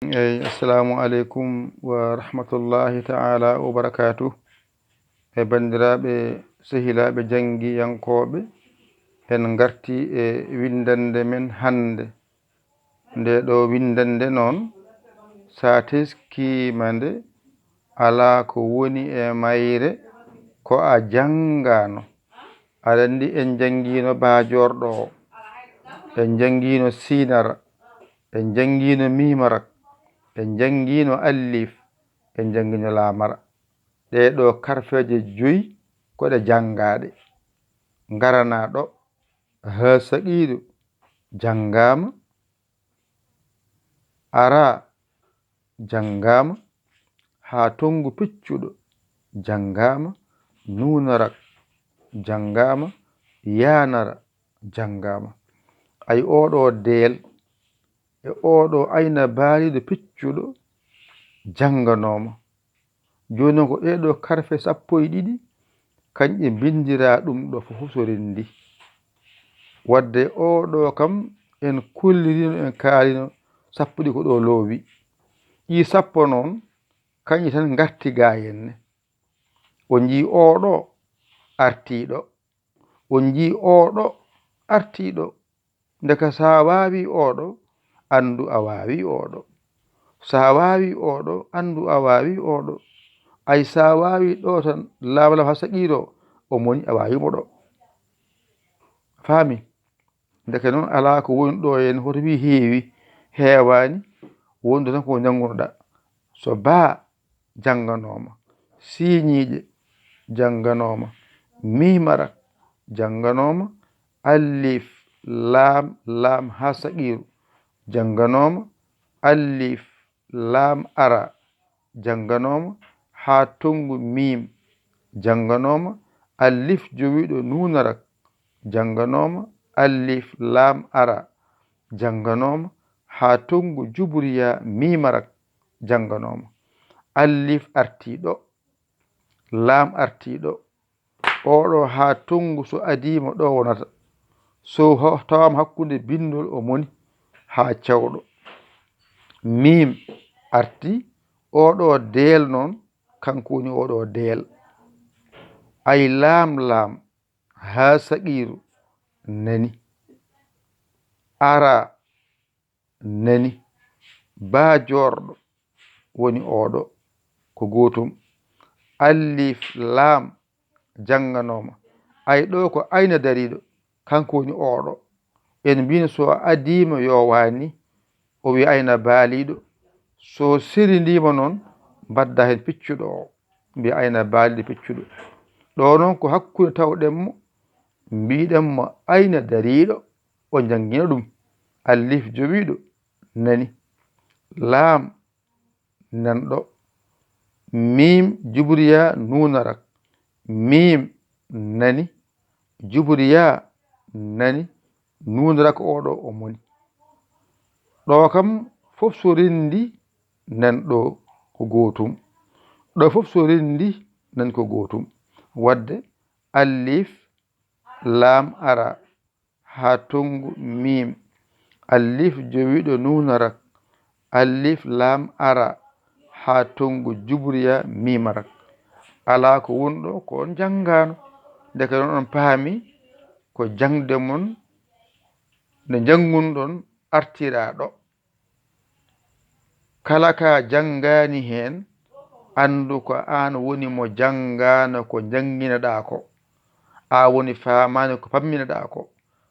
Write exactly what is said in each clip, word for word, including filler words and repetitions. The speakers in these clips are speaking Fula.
Eyi, assalamu aleykum wa rahmatullahi ta'ala wa barakatuh. E banndiraaɓe, sehilaaɓe janngiyankooɓe, en ngartii e winndannde men hannde. Nde ɗo winndannde noon, so a teskiima nde, alaa ko woni e mayre ko a janngaano. Aɗa anndi en njanngiino baajoorɗo o, en njanngiino siinara, en njanngiino miimarak, en njanngiino allif, en njanngiino laamara. Ɗee ɗo karfeeje joyi ko ɗe janngaaɗe. Ngaranaa ɗo, haa saqiiɗo janngaama, araa janngaama, haa tonngu piccuɗo janngaama, nuunarak janngaama, yaanara janngaama. Ay oɗo deel e oɗo ayna baaliiɗo piccuɗo jannganooma. Jooni noon ko ɗee ɗo karfe sappo e ɗiɗi, kañƴe mbinndiraa ɗum ɗo fof so renndi. Wadde oo ɗo kam en kolliriino, en kaalino sappo ɗi ko ɗo loowi. Ɗi sappo noon, kañƴe tan ngarti gaa henne. On njii oo ɗo artii ɗo. On njii oo ɗo artii ɗo. Ndeka so a waawii oo ɗo, anndu a waawii oo ɗo. So a waawii oo ɗo, anndu a waawii oo ɗo. Ay, so a waawii ɗo tan, laam laam haa saqiiɗo, o moni a waawii mo ɗo. Faami? Ndeke noon, alaa ko woni ɗo heen hoto wii heewi, heewaani, wonde tan ko njanngunoɗaa. So baa jannganooma, siiñiiɗe jannganooma, miimarak jannganooma, allif, laam, laam haa saqiiru jannganooma, allif, laam, araa jannganooma, haa tonngu miim jannganooma, allif jowiiɗo nuunarak jannganooma, allif, laam, araa jannganooma, haa tonngu juburiyaa miimarak jannganooma. Allif artii ɗo, laam artii ɗo, oo ɗo haa tonngu so adii mo ɗo wonata. So ho-, tawaama hakkunde binndol o moni haa cewɗo. Miim artii, oo ɗo deel noon, kanko woni oo ɗo deel. Ay laam laam, haa saqiiru nani. Araa nani. Baa joorɗo woni oo ɗo, ko gootum. Allif, laam, jannganooma. Ay ɗo ko ayna dariiɗo, kanko woni oo ɗo. En mbiino so a adii mo yo waani, o wiya ayna baaliiɗo. So serindiima noon, mbaɗda heen piccuɗo o, mbiya ayna baaliiɗo piccuɗo. Ɗo noon ko hakkunde tawɗen mo, mbiɗen mo ayna dariiɗo, o janngina ɗum. Allif jowiiɗo nani. Laam nanɗo. Miim juburiyaa nuunarak. Miim nani. Juburiyaa nani. Nuunarak oo ɗo o moni. Ɗo kam fof so renndi nan ɗo ko gootum. Ɗo fof so renndi nan ko gootum. Wadde allif, laam araa haa tonngu miim, allif jowiiɗo nuunarak, allif laam araa haa tonngu juburiyaa miimarak. Alaa ko woni ɗo ko on njanngaano. Ndeke noon on paami ko jaŋde mon nde njanngunɗon artiraa ɗo. Kala ka janngaani heen, anndu ko aan woni mo janngaano ko njannginaɗaa ko. A woni faamaani ko pamminaɗaa ko.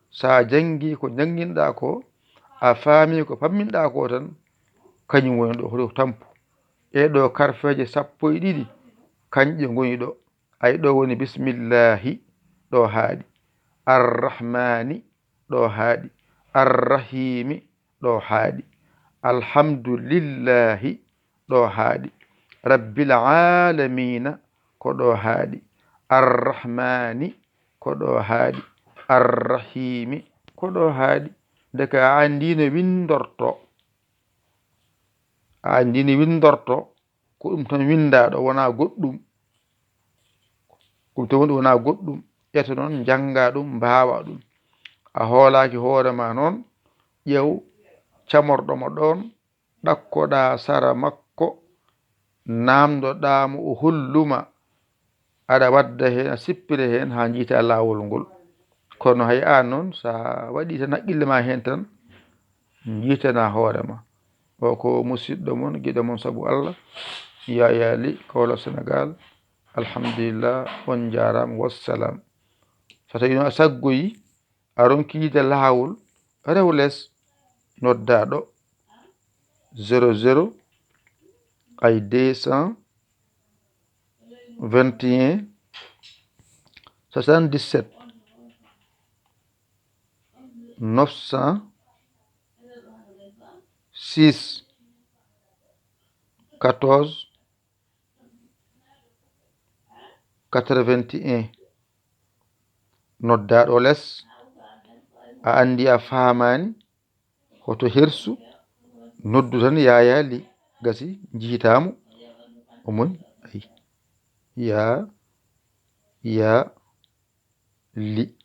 So a janngii ko njannginaɗaa ko, a faamii ko pamminɗaa ko tan, kañum woni ɗo, hoto tampu. Ɗee ɗo karfeeje sappo e ɗiɗi, kañƴe ngoni ɗo. Ay, ɗo woni bismillaahi, ɗo haaɗi. Arrahmaani, ɗo haaɗi. Arrahiimi, ɗo haaɗi. Alhamdulillahi, ɗo haaɗi. Rabbil aalamiina, ko ɗo haaɗi. Arrahmaani, ko ɗo haaɗi. Arrahiimi, ko ɗo haaɗi. Ndeke a anndii no winndorto. A anndii no winndorto, ko ɗum tan winndaaɗo, wonaa goɗɗum. Ɗum tan woni, wonaa goɗɗum. Eto noon, njanngaa ɗum, mbaawaa ɗum. A hoolaaki hoore ma noon, ƴeew camorɗo ma ɗoon, ɗakkoɗaa sara makko, naamndoɗaa mo o holluma, aɗa wadda heen, a sippira heen haa njiita laawol ngol. Kono hay aan noon, so a waɗii tan haqqille ma heen tan, njiitanaa hoore ma. O ko musiɗɗo mon, giɗo mon sabu Allah, Yaya Ly, Kaolack, Sénégal. Alhamdulillah, on njaaraama, wassalam. So tawii noon a saggoyi, a ronki yiide laawol, rew les, noddaaɗo zéro zéro ay deux cent vingt et un soixante-dix-sept neuf cent six quatorze quatre-vingt-un. Noddaaɗo les, a anndi a faamaani, hoto hersu, noddu tan Yaya Ly, gasi, njiitaamo, o moni, ay, Yaya Ly,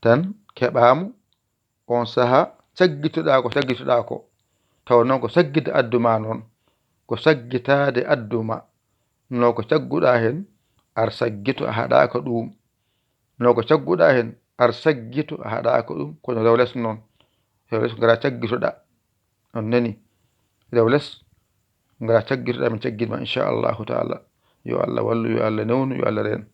tan keɓaamo, on sahaa, caggitoɗaa ko, caggitoɗaa ko, taw noon ko saggitde addu ma noon, ko saggitaade addu ma, no ko cagguɗaa heen, ar saggito, a haɗaaka ɗum, no ko cagguɗaa heen, ar saggito, a haɗaaka ɗum, kono rew les noon, rew les ngara caggitoɗaa, on nani, rew les ngara caggitoɗaa, min caggit ma, inchallahu taala. Yo Allah wallu, yo Allah newnu, yo Allah reen.